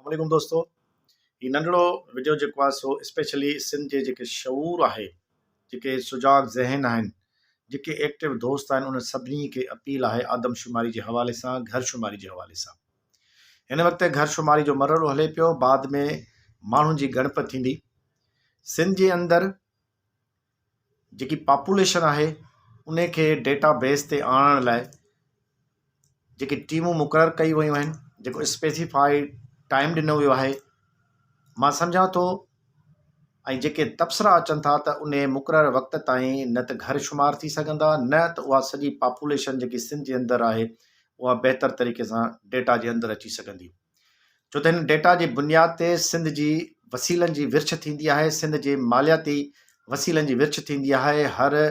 السلام عليڪم دوستو هي ننڍڙو وڊيو جيڪو آهي سو اسپيشلي سنڌ جي جيڪي شعور آهي جيڪي سجاڳ ذهن آهن جيڪي ايڪٽو دوست آهن انهن سڀني کي اپيل آهي آدم شماري جي حوالي سان گهر شماري جي حوالي سان هن وقت گهر شماري جو مرحلو هلي پيو بعد ۾ ماڻهن جي ڳڻپ ٿيندي سنڌ جي اندر جيڪي پاپوليشن آهي ان کي ڊيٽا بيس تي آڻڻ لاء جيڪي ٽيمون مقرر ڪيون ويون آهن جيڪو اسپيسيفائيڊ ٽائيم ڏنو ويو آهي مان سمجهان ٿو ۽ جيڪي تبصرا اچن ٿا ته ان مقرر وقت تائين نه ته گهر شمار ٿي سگهندا نه ته اها سڄي پاپوليشن جيڪي سنڌ جي اندر آهي اها بهتر طريقي سان ڊيٽا جي اندر اچي سگهندي. ڇو ته هن ڊيٽا جي بنياد تي سنڌ جي وسيلن جي ورڇ ٿيندي آهي، سنڌ جي مالياتي وسيلن جي ورڇ ٿيندي آهي، هر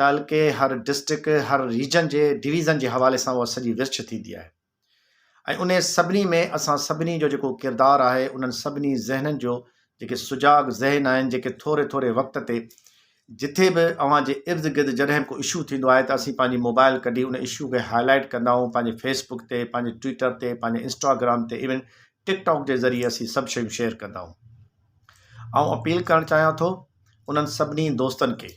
تعلقي، هر ڊسٽرڪٽ، هر ريجن جي ڊويزن جي حوالي سان اها سڄي ورڇ ٿيندي آهي ۽ انهي سڀني ۾ اسان سڀني جو جيڪو ڪردار آهي انهن سڀني ذهنن جو جيڪي سجاڳ ذهن آهن جيڪي ٿوري ٿوري وقت تي جٿي به اوهان جي ارد گرد جڏهن به ڪو اشو ٿيندو آهي ته اسين پنهنجي موبائل ڪڍي ان اشو کي هاء لائيٽ ڪندا آهيون پنهنجي فيس بڪ تي پنهنجي ٽوئيٽر تي پنهنجي انسٽاگرام تي ايون ٽڪ ٽاڪ جي ذريعي اسين سڀ شيون شيئر ڪندا آهيون آئون اپيل ڪرڻ چاهيان ٿو انهن سڀني دوستن کي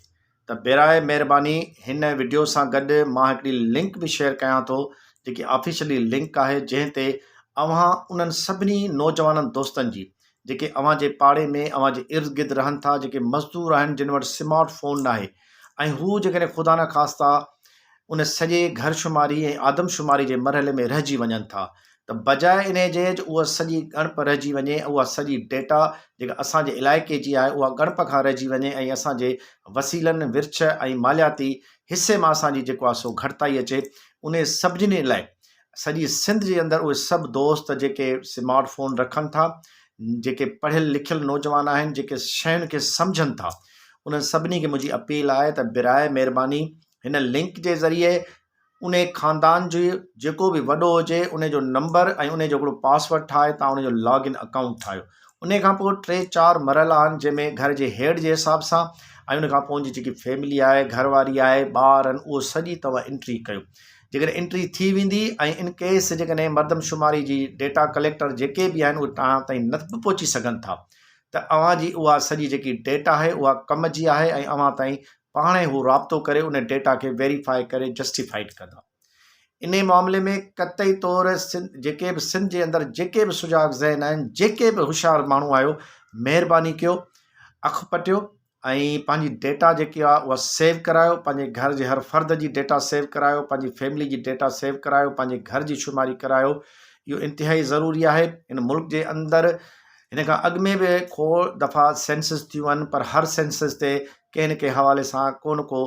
ته براء مهرباني هن وڊيو سان گڏ مان هڪڙي لنڪ به شيئر ڪيان ٿو جيڪي آفيشلي لنڪ آهي جنهن تي اوهان انهن سڀني نوجوانن دوستن جي جيڪي اوهان جي پاڙي ۾ اوهان جي ارد گرد رهن ٿا جيڪي مزدور آهن جن وٽ سمارٽ فون ناهي ۽ هو جيڪڏهن خدا نخواسته ان سڄي گهر شماري ۽ آدم شماري جي مرحلي ۾ رهجي وڃن ٿا ته بجاء انهي جي جو اها سڄي ڳڻپ رهجي وڃي اها سڄي ڊيٽا جيڪا اسان جي علائقي جي آهي اها ڳڻپ کان رهجي وڃي ۽ اسان جي وسيلن ورڇ ۽ مالياتي حصي مان اسان جي جيڪو آهي سو گهٽتائي اچي انهي سڀني لاء سڄي سنڌ جي اندر اهي سڀ دوست جيڪي سمارٽ فون رکن ٿا جيڪي پڙهيل لکيل نوجوان آهن جيڪي شين کي سمجهن ٿا انهن سڀني کي منهنجي اپيل آهي ته براء مهرباني هن لنڪ جي ذريعي انهي خاندان جي جيڪو به وڏو هجي انهي جو نمبر ۽ انهي جو هڪڙو پاسورڊ ٺاهي تان انهي جو لاگ ان اڪائونٽ ٺاهيو انهي کان پوء ٽي چار مرحلا آهن جنهن ۾ گهر جي هيڊ جي حساب سان ۽ ان کان پوء ان جي جيڪي فيملي آهي گهر واري آهي ٻار آهن اهو سڄي توهان انٽري ڪيو جيڪڏهن انٽري ٿي ويندي ۽ ان ڪيس جيڪڏهن مردم شماري جي ڊيٽا ڪليڪٽر جيڪي به آهن اهي توهان تائين نه به پهچي سگهن ٿا ته اوهان جي اها سڄي جيڪي ڊيٽا آهي اها ڪم جي آهي ۽ اوهان تائين پاڻهي هو رابطو ڪري ان ڊيٽا کي ويريفائي ڪري جسٽيفائيڊ ڪندا. انهي معاملي ۾ قطعي طور جيڪي به سنڌ جي اندر جيڪي به سجاڳ ذهن آهن جيڪي به هوشيار ماڻهو آهيو مهرباني ڪيو اک پٽيو ۽ پنهنجي ڊيٽا جيڪي آهي اها سيو ڪرايو پنهنجي گهر جي هر فرد جي ڊيٽا سيو ڪرايو پنهنجي فيملي جي ڊيٽا سيو ڪرايو پنهنجي گهر جي شماري ڪرايو اهو انتهائي ضروري آهي هن ملڪ جي اندر هن کان اڳ ۾ به کوڙ دفعا سينسز ٿيون آهن پر هر سينسز تي ڪنهن نه ڪنهن حوالي سان ڪو نه ڪو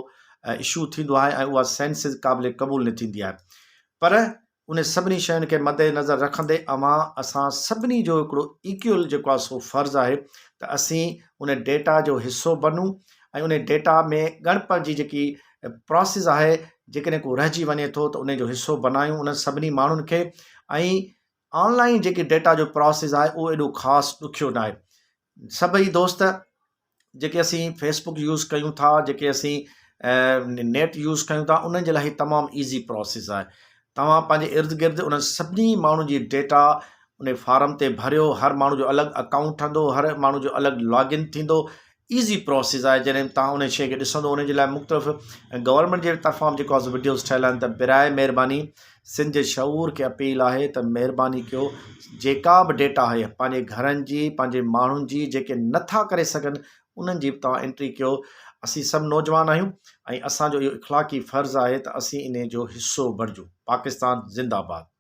اشو ٿيندو آهي ۽ اها سينسز قابل قبول نه ٿيندي آهي پر ان سڀني شين کي مد نظر رکندي اوهان اسان سڀني جو هڪڙو ايڪيول جيڪو آهي سو فرض آهي ته اسين ان ڊيٽا جو حصو بنون ۽ ان ڊيٽا ۾ ڳڻپ جي جيڪي پراسيس آهي جيڪڏهن ڪو رهجي وڃي ٿو ته ان جو حصو بنايون انهن سڀني ماڻهن کي ۽ آن لائين جيڪي ڊيٽا جو پراسيس آهي اهو ايڏو خاص ڏکيو ناهي سڀئي دوست جيڪي اسين فيسبڪ يوز ڪيون ٿا جيڪي اسين نيٽ يوز ڪيون ٿا انهن جي لاء هي تمام ايزي پراسيس آهي توهان پنهنجي ارد گرد انهن سڀني ماڻهن جي ڊيٽا ان فارم تي ڀريو هر ماڻهو جو الڳ اڪائونٽ ٺهندو هر ماڻهو جو الڳ لاگ ان ٿيندو ايزي پروسيس آهي جڏهن توهان ان شيء کي ڏسندو ان جي لاء مختلف گورنمينٽ جي طرفان جيڪو آهي وڊيوز ٺهيل آهن ته براء مهرباني سنڌ جي شعور کي اپيل آهي ته مهرباني ڪيو جيڪا به ڊيٽا آهي پنهنجي گهرن جي پنهنجي ماڻهن جي جيڪي نٿا ڪري سگهن انهن جي به توهان انٽري ڪيو اسين سڀ نوجوان آهيون ۽ اسانجو اهو اخلاقي فرض آهي ته اسين ان جو حصو بڻجون پاڪستان زنده آباد.